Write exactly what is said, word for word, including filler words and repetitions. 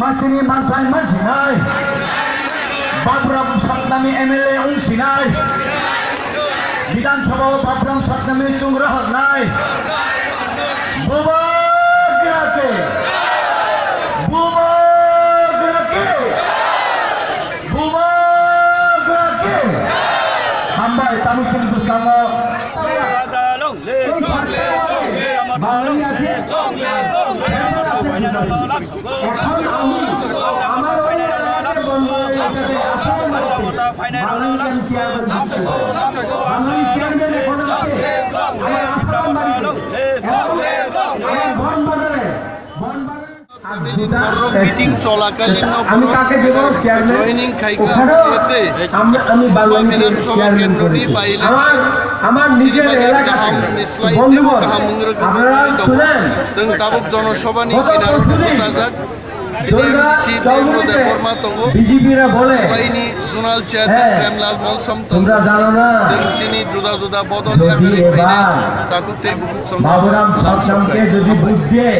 Masini mansai mansinai, Babram Satnami M L A wngsinai, Bidhan Sabha o Babram Satnami chungra haknai, Bubagra ke, Bubagra ke, Bubagra ke. Hambai, tamo chini bwskango. Meeting চলাকালীন আমি কাকে দেব chairman? Joining খাইকা ওখানেও এতে আমি আমি বাংলাদেশের বিধানসভা চেয়ারম্যান কেন্দ্রনি করেছি। By-election আমার আমার নিজের এলাকা থেকে বন্ধুগণ, আপনারা শুনেন। Chwng tabuk jonosabha ni কিনারো বসাজাক। Chini C P M Debbarma tongo। বিজেপিরা বলে, Baini zonal chairman হ্যাঁ, Premlal Molsom tongo। তোমরা জানো না, Chwng chini juda juda bodol যদি এবার tabuk tei busuk chwng Baburam সরকারকে যদি ভোট দিয়ে